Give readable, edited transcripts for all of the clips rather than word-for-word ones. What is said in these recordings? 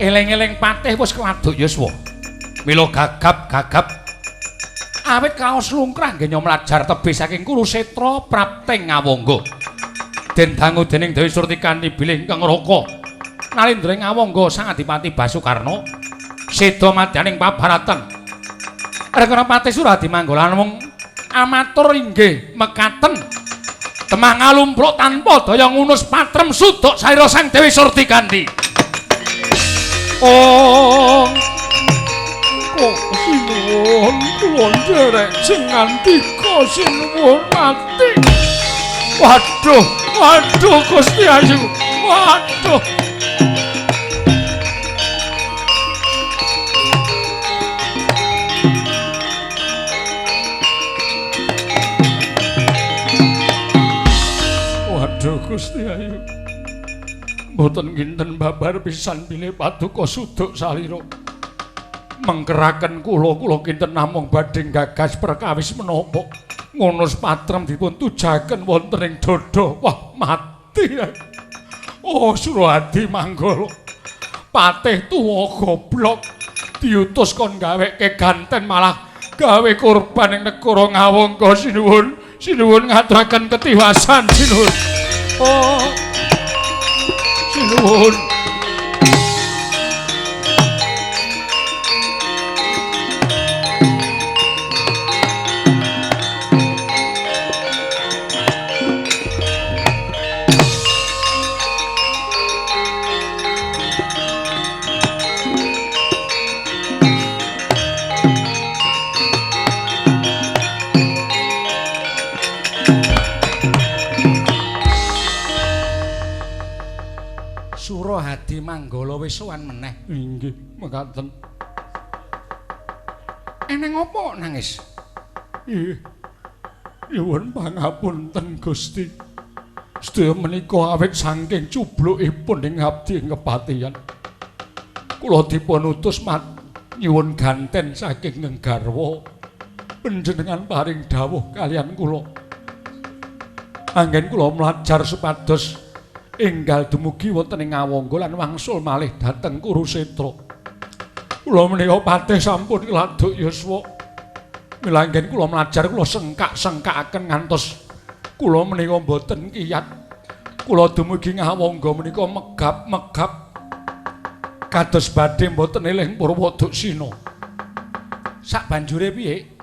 Eling-eling patih wis keladuk yuswa. Mila gagap-gagap awit kaos lungkrah nggenya mlajar tebih saking Kurusetra prapting Ngawangga. Den dangu dening Dewi Surtikanti bilih ingkang raka Nalindra ing Ngawangga Sang Adipati Basukarna seda madyaning pabaratan. Rekana Patih Suradi Manggala namung amatur inggih mekaten. Temah ngalumpruk tanpa daya ngunus patrem suduk salira Sang Dewi Surtikanti. Oh, kok sinuwun kula nderek jengandika sinuwun mati. Waduh, waduh Gusti Ayu, waduh. Waduh Gusti Ayu. Mboten kinten babar pisan bilih paduka suduk salira. Mengkeraken kula, kula kinten namung badhe gagas perkawis menapa ngunus patrem dipun tujaken wonten ing dada. Wah, mati. Oh, Suradi Manggala. Patih tuwa goblok diutus kon gaweke ganten malah gawe korban ing negara Ngawangga. Sinuwun, sinuwun ngaturaken ketiwasan sinuwun. Oh. Sinuwun. Surahadi Manggala wis sowan meneh. Inggih, mekaten. Eneng apa nangis? Nggih. Nyuwun pangapunten Gusti. Sedaya menika awit saking cublukipun ing abdi ing kepatihan. Kula dipun utus nyuwun ganten saking nggarwa. Panjenengan paring dawuh kalian kula. Anggen kula mlajar supados enggal dumugi wonten ing Ngawangga lan wangsul malih dhateng Kurusetra. Kula menika patih sampun keladuk yuswa. Mila anggen kula mlajar kula sengkak-sengkakaken ngantos kula menika mboten kiyat. Kula dumugi Ngawangga menika megap-megap kados badhe mboten eling Purwoduksina. Sak banjure piye?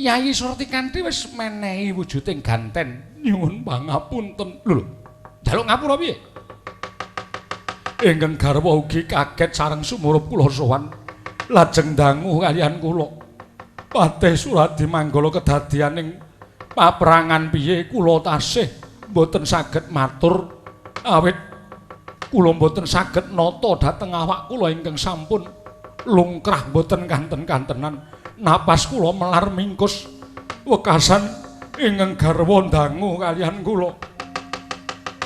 Yayi Surtikanti wis menehi wujuding ganten. Nyuwun pangapunten. Lho lho. Njaluk ngapura piye? Ingkang garwa ugi kaget sareng sumurup kula sowan. Lajeng dangu kaliyan kula. Patih Suradi Manggala kedadian ing paperangan piye kula tasih mboten saged matur awit kula mboten saged nata dhateng awak kula ingkang sampun lungkrah mboten kanten-kantenan. Napas kula melar mingkus wekasan ingkang garwa dangu kaliyan kula.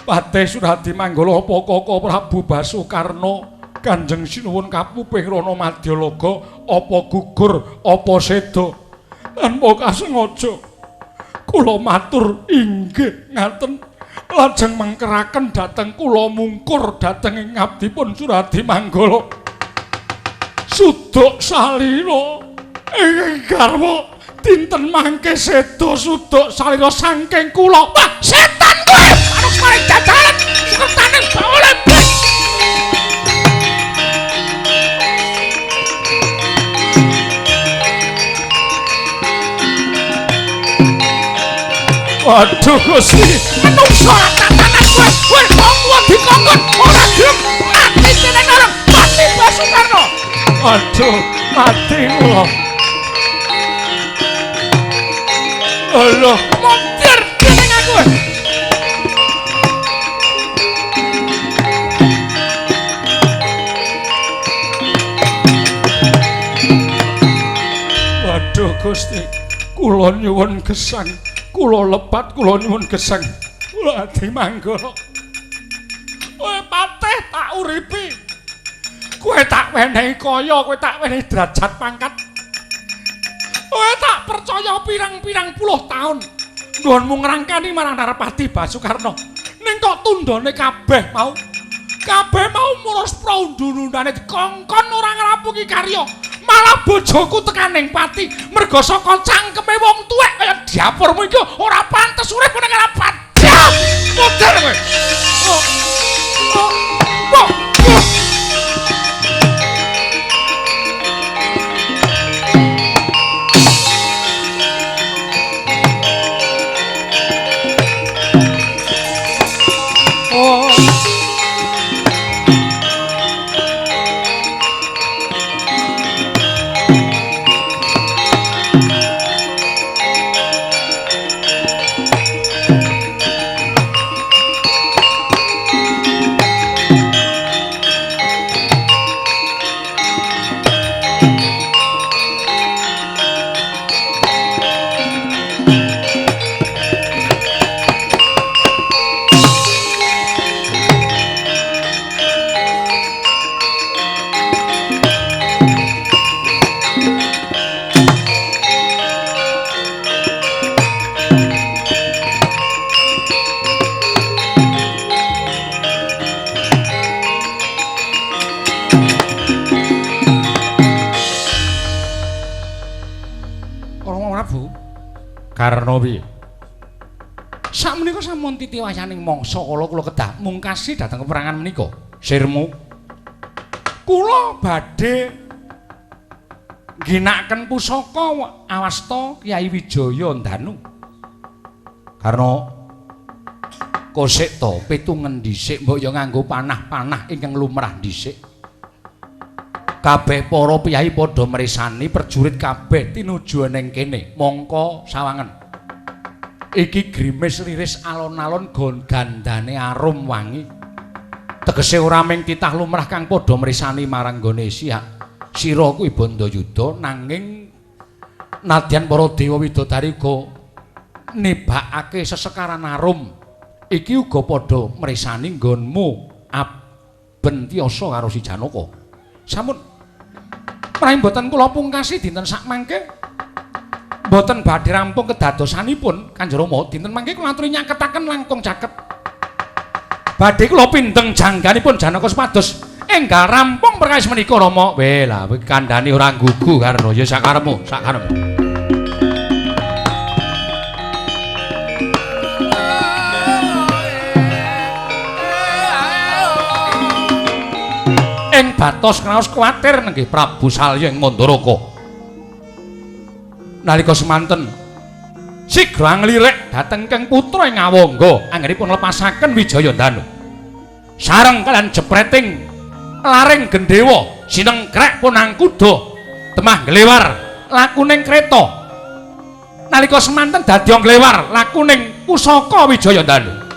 Patih Suradi Manggala apa Kaka Prabu Basukarna Kanjeng Sinuwun kapupih Rana Madyalaga apa gugur apa seda tanpa kasengaja kula matur inggih ngaten lajeng mengkeraken dhateng kula mungkur dhateng ing ngabdipun Suradi Manggala. Suduk salira ing garwa dinten mangke seda suduk salira saking kula. Wah, setan kowe! Manuk jajalan sekertane oleh. Waduh Gusti, menungso tatanan kowe, kowe wong tuwa dikongkon ora gelem mati dening orang, mati Basukarna. Waduh, mati kula. Allah, montir dening aku. Waduh Gusti, kula nyuwun gesang, kula lepat kula nyuwun gesang. Kula Adi Manggala. Kowe patih tak uripi. Kowe tak wenehi kaya, kowe tak wenehi derajat pangkat. Kowe tak percaya pirang-pirang puluh taun nggonmu ngrangkani marang Narpati Basukarna. Ning kok tundhone kabeh mau. Kabeh mau murus praundun-undane dikongkon ora ngrapungi karya. Malah bojoku tekaning pati merga saka cangkeme wong tuwek kaya dapurmu iki ora pantes urip ning rapat. Modar kowe. Oh. Oh. Oh. Oh. Karna piye? Sakmenika sampun titiwayaning mangsa kala kula kedah mungkasi dhateng peperangan menika. Sirmu kula badhe ngginakaken pusaka awasta Kyai Wijaya Ndanu. Karna kosek to pitungen dhisik mbok ya nganggo panah-panah ingkang lumrah dhisik. Kabeh para piyai padha mresani prajurit kabeh tinuju ning kene mongko sawangen. Iki grimis liris alon-alon gon gandane arum wangi. Tegese ora mung titah lumrah kang padha mresani marang nggone siak sira kuwi Bandayuda, nanging nadyan para dewa widodari uga nibakake sesekaran arum. Iki uga padha mresani nggonmu Abentiyasa karo si Janaka. Sampun menawi mboten kula pungkasi dinten sakmangke mboten badhe rampung kedadosanipun Kanjeng Rama, dinten mangke kula aturi nyaketaken langkung caket. Badhe kula pindheng jangganipun Janaka supados enggal rampung perkawis menika Rama. Weh lah kowe kandhane ora nggugu Karna, ya sakarepmu, sakarepmu. Ing batos kraos kuwatir nenggih Prabu Salya ing Mandaraka. Nalika semanten sigra nglirik dhateng keng putra ing Awangga anggenipun lepasaken Wijaya Ndanu. Sareng kalian jepreting laring gendhewa sinengkrek punang kuda temah nglewar lakuning kreta. Nalika semanten dadi nglewar lakuning pusaka Wijaya Ndanu.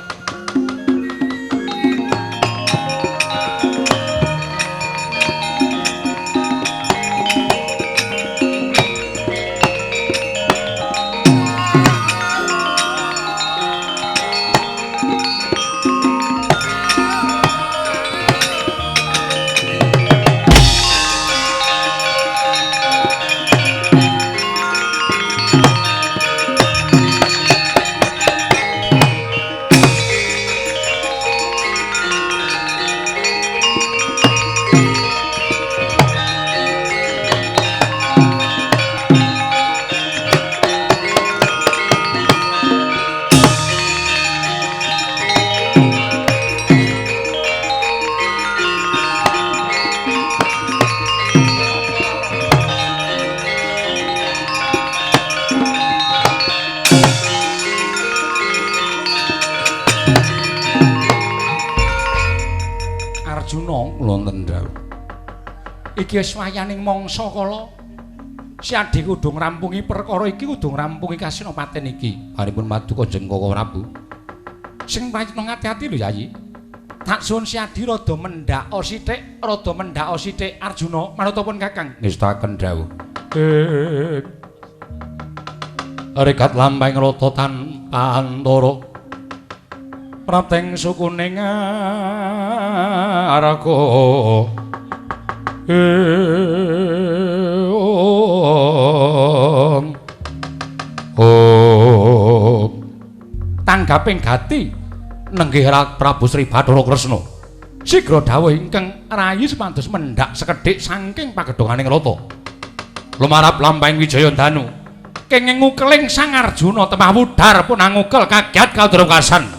Iki wis wayaning mangsa kala. Si Adi kudu ngrampungi perkara iki, kudu ngrampungi kasinopaten iki. Paripun paduka Kanjeng Koko Prabu. Sing prayitna ngati-ati lho Yayi. Tak suwun si Adi rada mendhaka sithik, rada mendhaka sithik Arjuna manutipun Kakang. Ngestaken dawuh. Rekat lampahing rata tanpa antara. Prapteng sukuning arga. Om. Om. Tanggaping gati nenggih Prabu Sri Bathara Kresna. Sigra dawuh ingkang rayi supados mendhak sekedhik saking pagedhonganing rata. Lumarap lampahing Wijaya Danu. Kenging ngukeling Sang Arjuna temah wudar pun angukel kagiat kadrungkasan.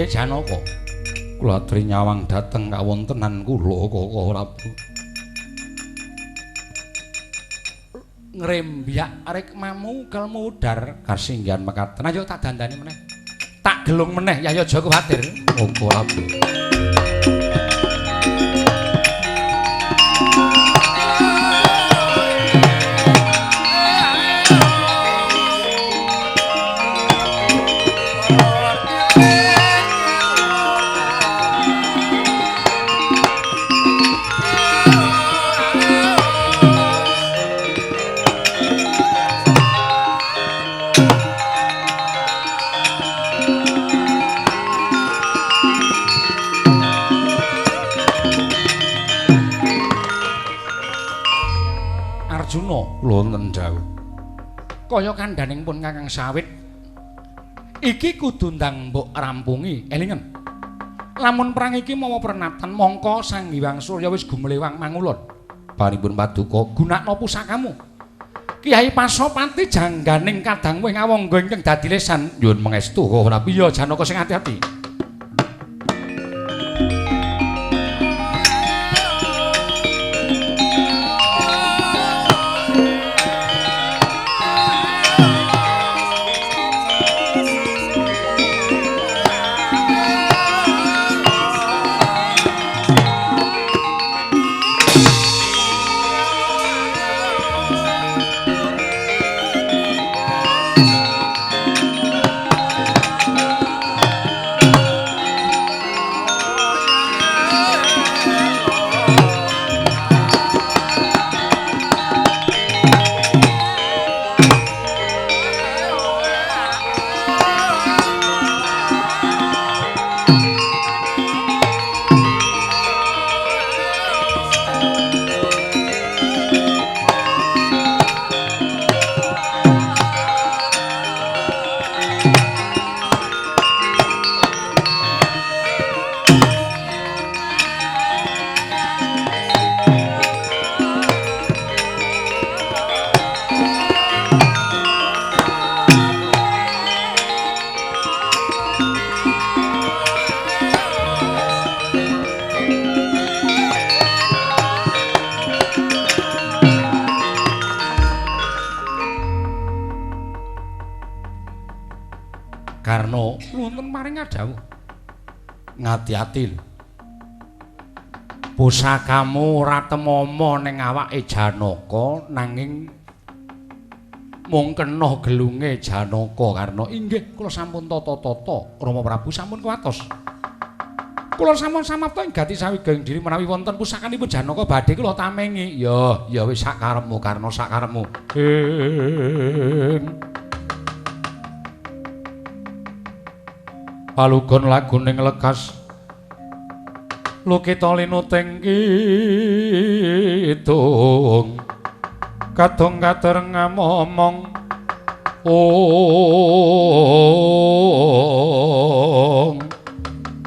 Janaka, kula aturi nyawang dhateng kawontenan kula Kaka Prabu. Ngrembyak rikmamu kelmu udar kasinggihan mekaten. Ayo tak dandani meneh. Tak gelung meneh ya aja kuwatir. Kaka Prabu. Wonten dawuh. Kaya kandhaning pun Kakang Sawit iki kudu ndang mbok rampungi, elingen. Lamun perang iki mawa prenatan mongko Sang Hyang Surya wis gumlewang mangulon. Paripun paduka gunakna pusakamu. Kyai Pasopati jangganing kadangmu ing awangga ingkang dadi lesan. Nyuwun pangestu Kaka Prabu. Iya Janaka sing ati-ati. Karna wonten paring dawuh. Ngati-ati lho. Pusakamu ora temama ning awake Janaka nanging mung kena gelunge Janaka Karna. Inggih kula sampun tata-tata Rama Prabu sampun kuwatos. Kula sampun samapta ing gati sawiga ing diri menawi wonten pusakanipun Janaka badhe kula tamengi. Ya, ya wis sakarepmu Karna sakarepmu. Palugon laguning lekas lukita linuting kidung kadung katereng ngamomong ong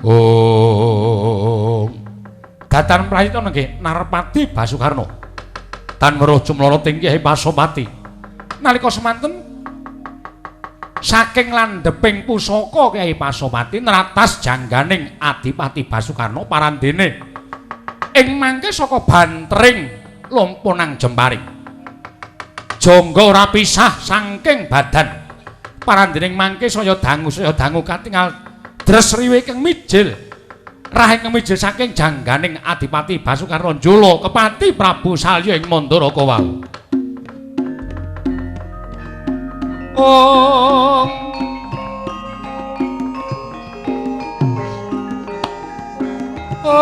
ong. Datan prayitna nggih Narpati Basukarna tan weruh jumlara tingkih Pasopati nalika semanten saking landheping pusaka Kyai Pasopati nratas jangganing Adipati Basukarna parandene ing mangke saka bantering lomponang jemparing jangga ora pisah saking badan parandene mangke saya dangu katingal dres riwe ingkang mijil rah ingkang mijil saking jangganing Adipati Basukarna njula kepati Prabu Salya ing Mandaraka wau. Om Om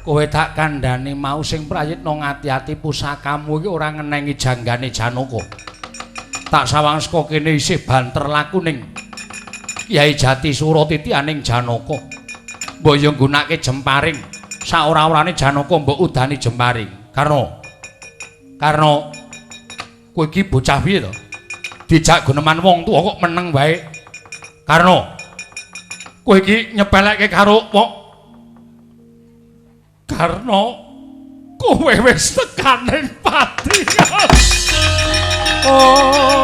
Kowe tak kandhani mau sing prayitna ngati-ati pusakamu iki ora ngenengi janggane Janaka. Tak sawang saka kene isih banter laku ning Kyai Jati Sura titianing Janaka. Mbok yo nggunake jemparing, saora-orane Janaka mbok udani jemparing. Karna, Karna, kowe iki bocah piye to? Dijak guneman wong tuwa kok meneng wae. Karna, kowe iki nyepelekke karo wong. Karna, kowe wis tekaning pati. Oh.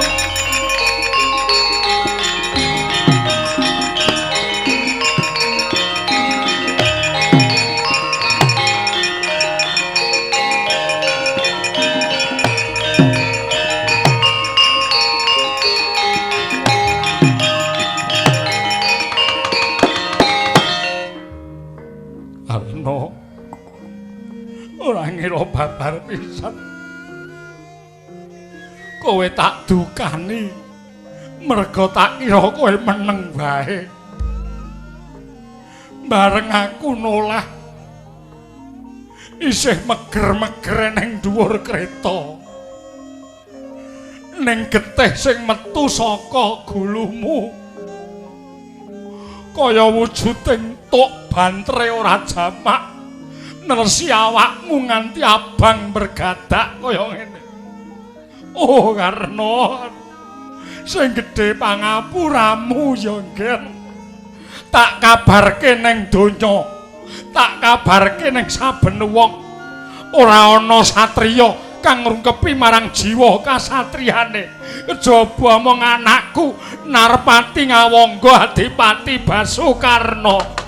Karna, ora ngira babar pisan. Kowe tak dukani merga tak kira kowe meneng wae. Bareng aku nolah isih meger-meger ning dhuwur kreta. Ning getih sing metu saka gulumu kaya wujuding tuk bantere ora jamak. Nersi awakmu nganti abang bergadak kaya ngene. Oh Karna, sing gedhe pangapuramu ya Ngger. Tak kabarke ning donya, tak kabarke ning saben wong. Ora ana satriya kang ngrungkepi marang jiwa kasatriyane. Kejaba mung anakku Narpati Ngawangga Adipati Basukarna.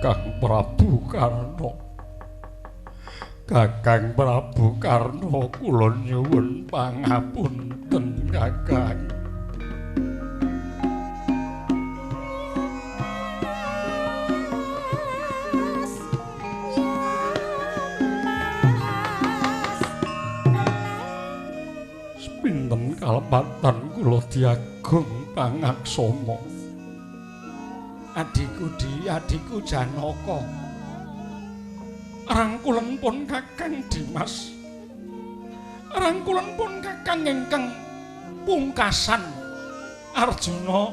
Kakang Prabu Karna, Kakang Prabu Karna, kula nyuwun pangapunten Kakang. Pinten kalepatan kula diagung pangaksama. Adhiku Di, adhiku Janaka. Rangkulen pun Kakang Dimas. Rangkulen pun Kakang ingkang pungkasan Arjuna.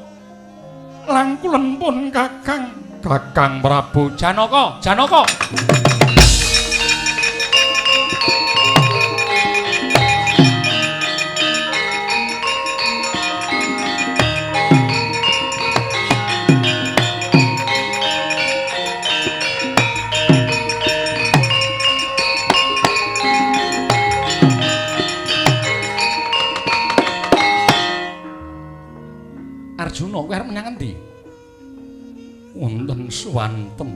Rangkulen pun Kakang Kakang Prabu Janaka, Janaka. Arjuna, kowe arep menyang endi? Wonten swanten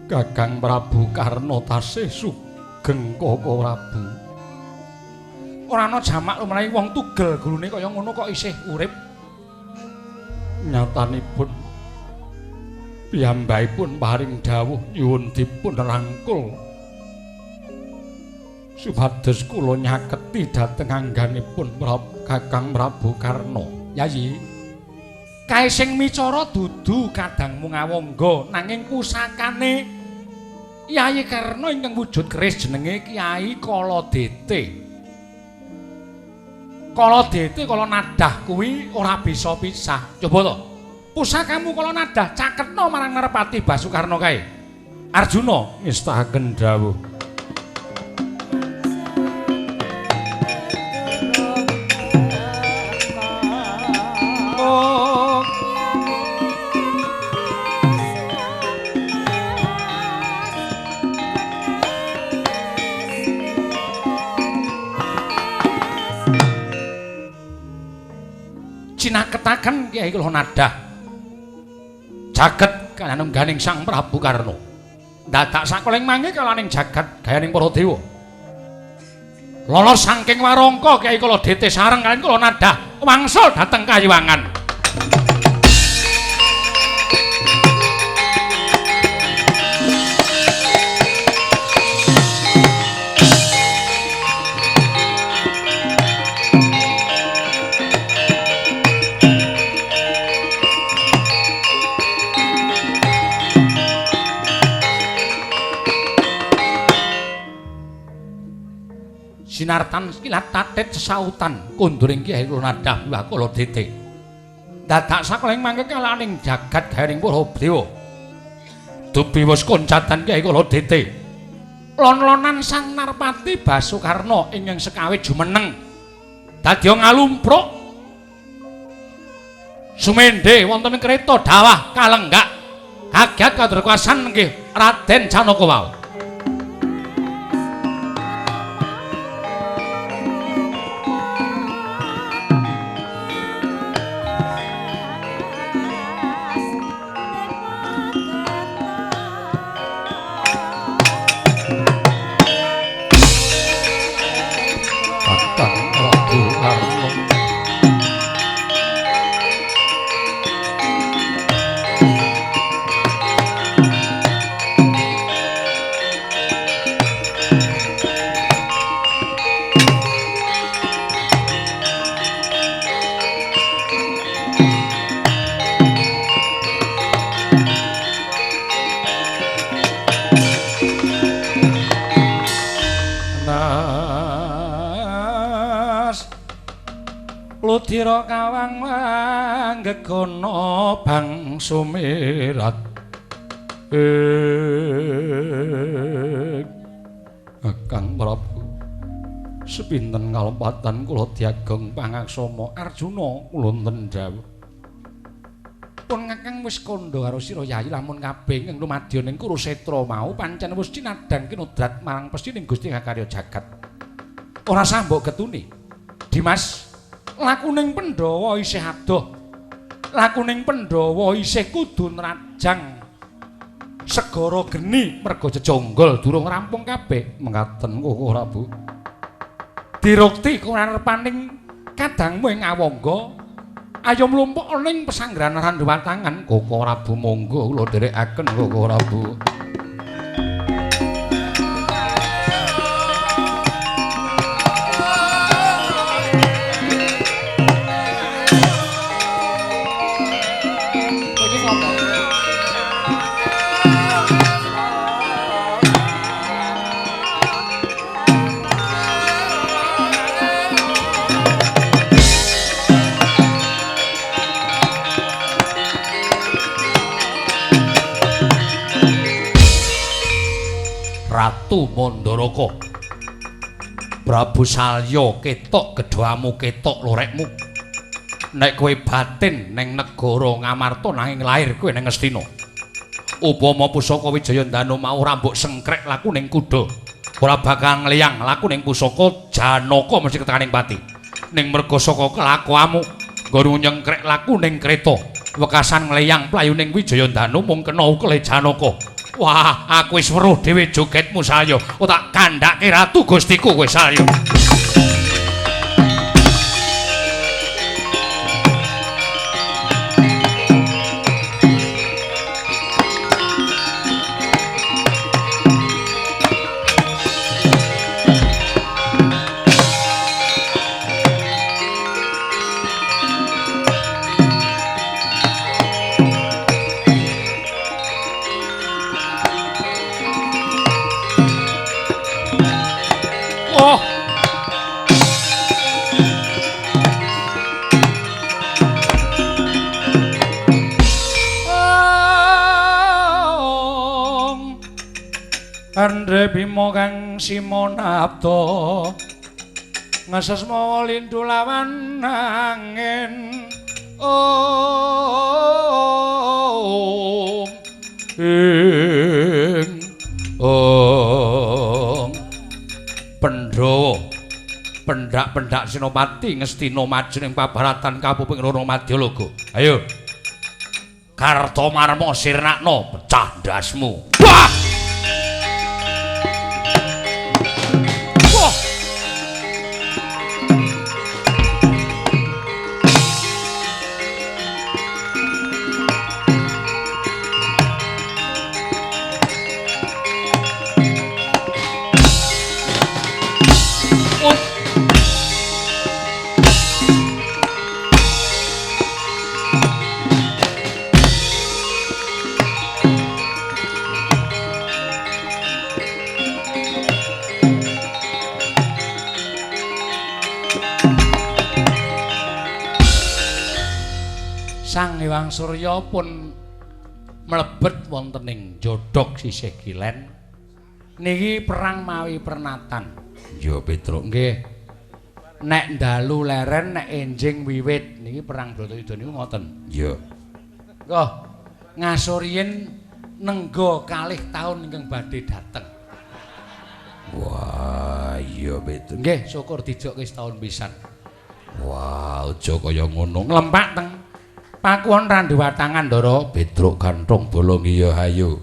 Kakang Prabu Karna tasih sugeng Koko Prabu. Ora ana jamak lumrahe wong tugel gulune kaya ngono kok isih urip. Nyatanipun Piyambakipun paring dawuh nyuwun dipun rangkul supados kula nyaketi dhateng angganipun Kakang Prabu Karna. Yayi, kae sing micara dudu kadangmu Ngawangga nanging pusakane Yayi Karna ingkang wujud keris jenenge Kyai Kaladete. Kaladete kala nadah kuwi ora bisa pisah. Coba to. Pusakamu kala nadah caketna marang Narpati Basukarna kae. Arjuna ngestahaken dawuh. Cinaketaken Kyai Kala Nadah jaget kanungganing Sang Prabu Karna. Dadak sakoling mangke kalaning jagat gayaning para dewa. Lolos saking warangka Kyai Kaladete sareng kaliyan Kala Nadah wangsul dhateng Kayiwangan. Sinartan kilat tatit sesautan kunduring Kyai Kala Nadah miwah Kaladete. Dadak sakoling mangke kalaning jagat gayaning para dewa. Dupi wis koncatan Kyai Kaladete. Lon-lonan Sang Narpati Basukarna ingkang sekawe jumeneng dadya ngalumpruk sumende wonten ing kreta dawah kalenggak kaget kadrekuasan nggih Raden Janaka wau. Ludira kawang wanggegana bang sumirat. Kakang Prabu, sepinten kalempatan kula diageng pangaksama Arjuna kula wonten dawuh. Pun Kakang wis kandha karo sira Yayi lamun kabeh ing lumadya ning Kurusetra mau pancen wis cinadhang kinodrat marang pestining Gusti Kakarya jagat. Ora sah mbok getuni. Dimas, lakuning Pandhawa isih adoh. Lakuning Pandhawa isih kudu nrajang segara geni merga jejonggol durung rampung kabeh. Mekaten Koko Prabu. Dirukti kunarepaning kadangmu ing Awangga, ayo mlumpuk ning pesanggrahan Randuwatangan. Koko Prabu monggo kula dherekaken Koko Prabu. Ratu Mandaraka, Prabu Salya ketok gedhamu ketok lorekmu. Nek kowe batin ning negara Ngamarta nanging lair kowe ning Ngastina. Upama pusaka Wijayandanu mau ora mbok sengkrek laku ning kuda, ora bakal ngliyang laku ning pusaka Janaka mesti ketekaning pati. Ning merga saka kelakuanmu nggon nyengkrek laku ning kreta, wekasan ngliyang playu ning Wijayandanu mung kena ukele Janaka. Wah, aku wis weruh dhewe jogetmu Salya. Oh, tak kandhake ratu Gustiku kowe Salya. Gandhe Bima kang simonabda ngesesmawa lindu lawan angin. Om ing om Pandhawa pendak-pendak Senopati Ngastina maju ning pabaratan kapuping Rana Madyalaga. Ayo Kartomarma sirnakno pecah ndasmu. Wah! Wah! Sang Hyang Surya pun mlebet wonten ing jodhog sisih kilen. Niki perang mawi pernatan. Ya Petruk nggih. Nek dalu leren nek enjing wiwit niki perang Bratayuda niku ngoten. Iya. Nggih. Ngasuryen nengga kalih taun ingkang badhe dateng. Wah, iya Petruk. Nggih, syukur dijokke setaun pisan. Wah, aja kaya ngono. Nglempak teng Pakuwon Randhuwatangan Ndara Petruk ganthong bolong. Iya hayo.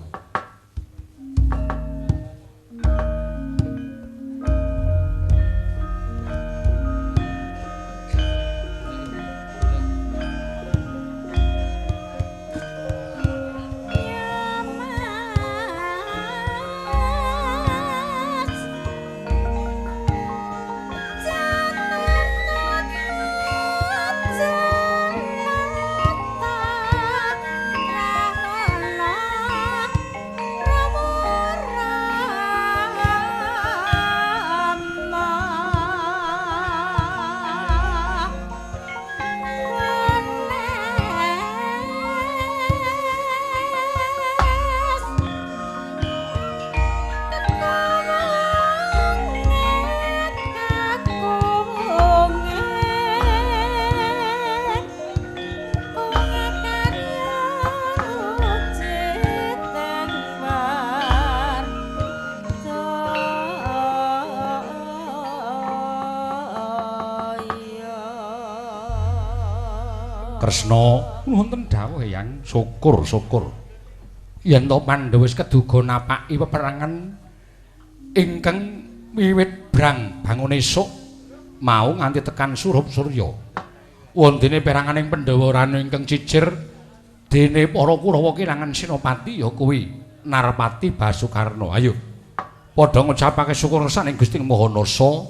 Kresna wonten dawuh Eyang, syukur-syukur yen to Pandhawa wis keduga napaki peperangan ingkang wiwit brang bangun esuk mau nganti tekan surup surya. Wondene peranganing Pandhawa ranu ingkang cicir dene para Kurawa kelangan Senopati ya kuwi Narpati Basukarna. Ayo padha ngucapake syukur saning Gusti Maha Nasa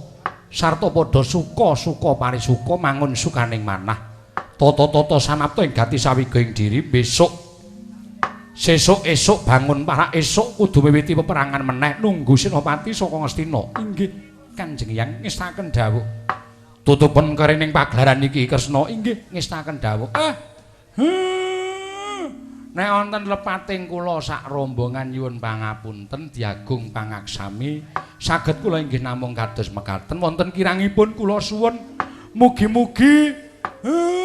sarta padha suka-suka parisuka mangun sukaning manah. Tata-tata sanapta ing gati sawiga ing diri besok sesuk esuk bangun parak esuk kudu miwiti peperangan meneh nunggu Senopati saka Ngastina. Inggih Kanjeng Hyang ngestaken dawuh. Tutupen kerining pagelaran iki Kresna. Inggih ngestaken dawuh. Nek wonten lepating kula sak rombongan nyuwun pangapunten diagung pangaksami saged kula inggih namung kados mekaten wonten kirangipun kula suwun mugi-mugi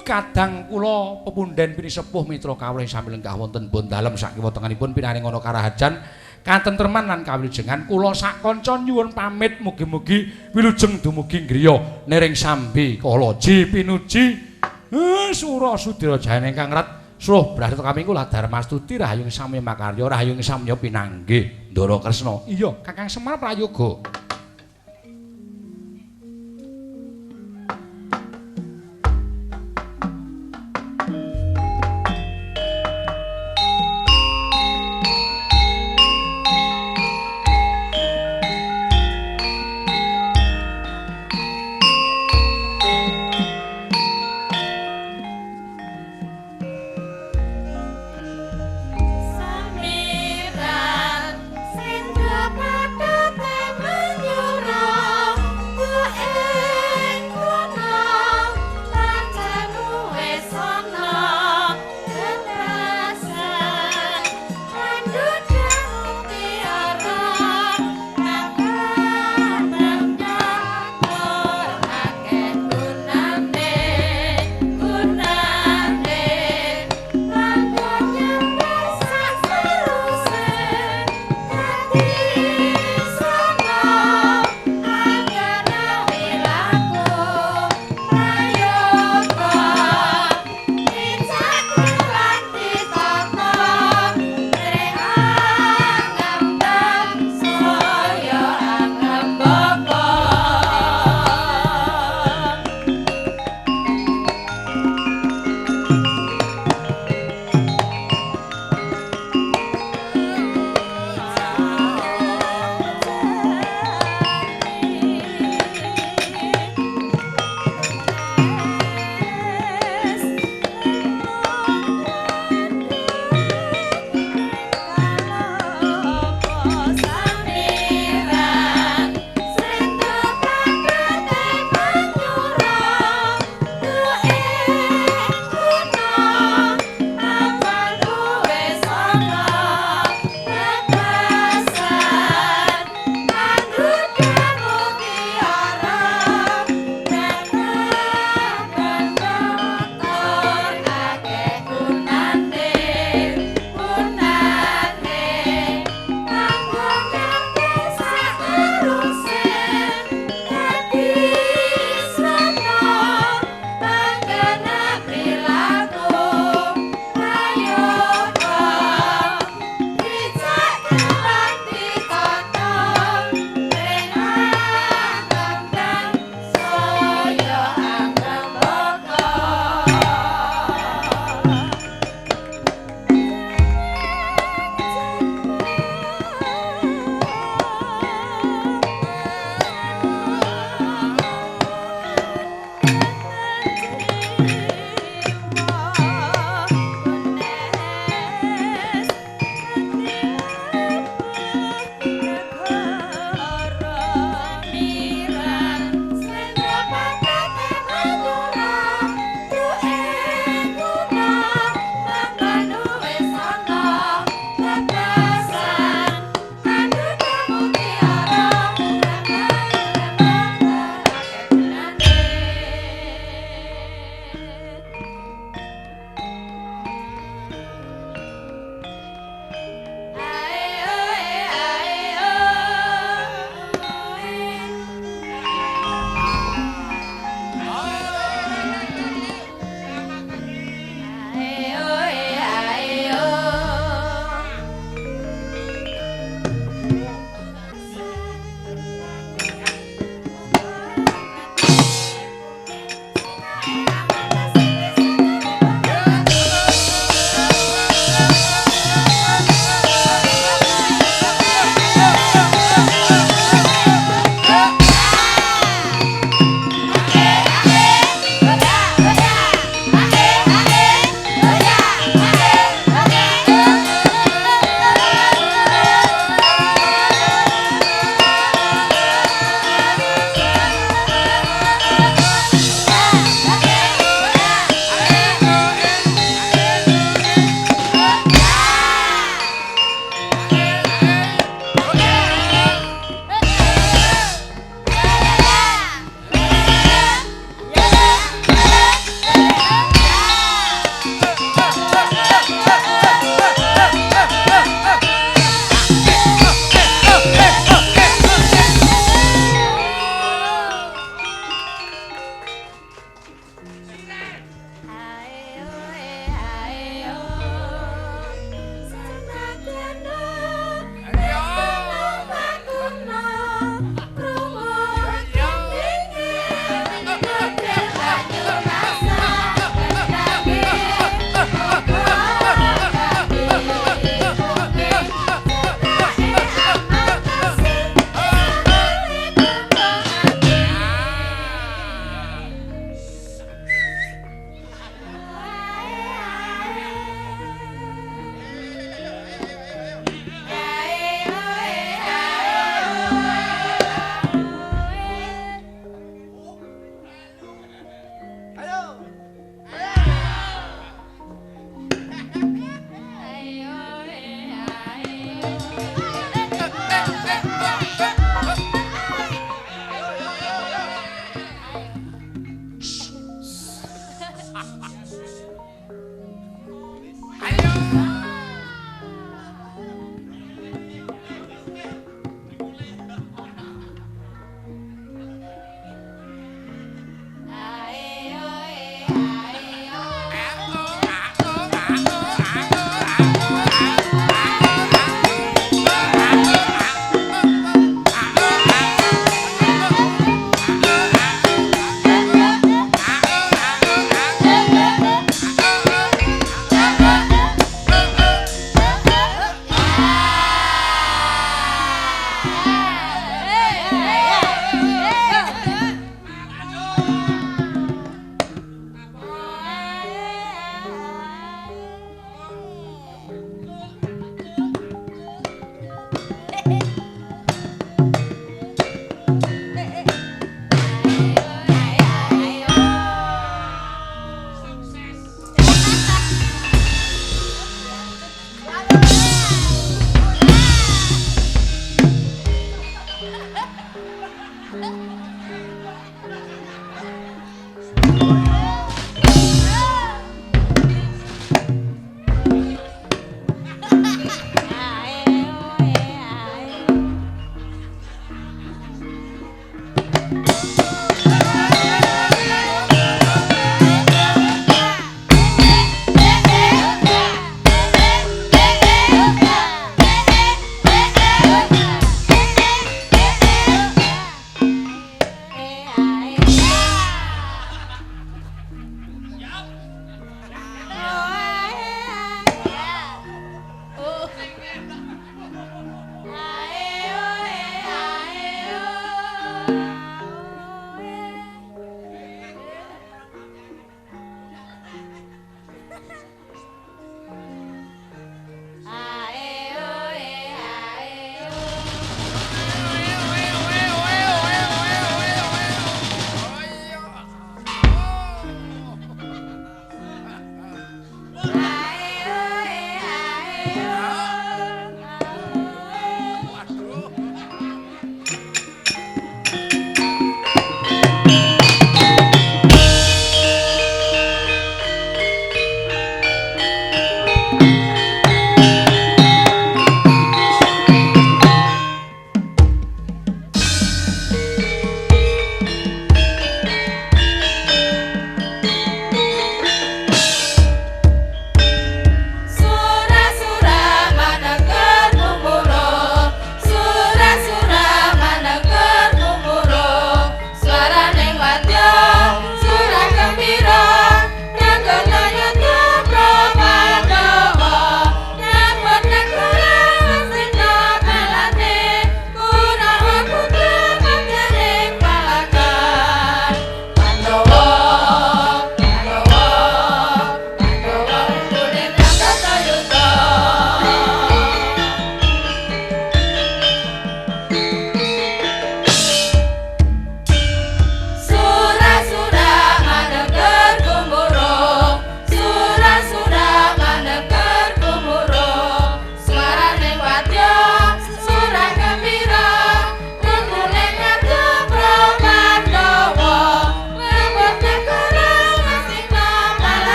kadang kula pepundhen pinisepuh mitra kawula sami lenggah wonten bon dalem sakiwa tengenipun pinaring ana karahajan katentreman lan kawilujengan kula sak kanca nyuwun pamit mugi-mugi wilujeng dumugi griya nering sambi kala ji pinuji sura sudira jayane ingkang rat suruh brasata kami kula Darmastuti rahayung samya makarya rahayung samya pinanggih Ndara Kresna. Iya Kakang Semar prayoga. Samiran sendra padha temen.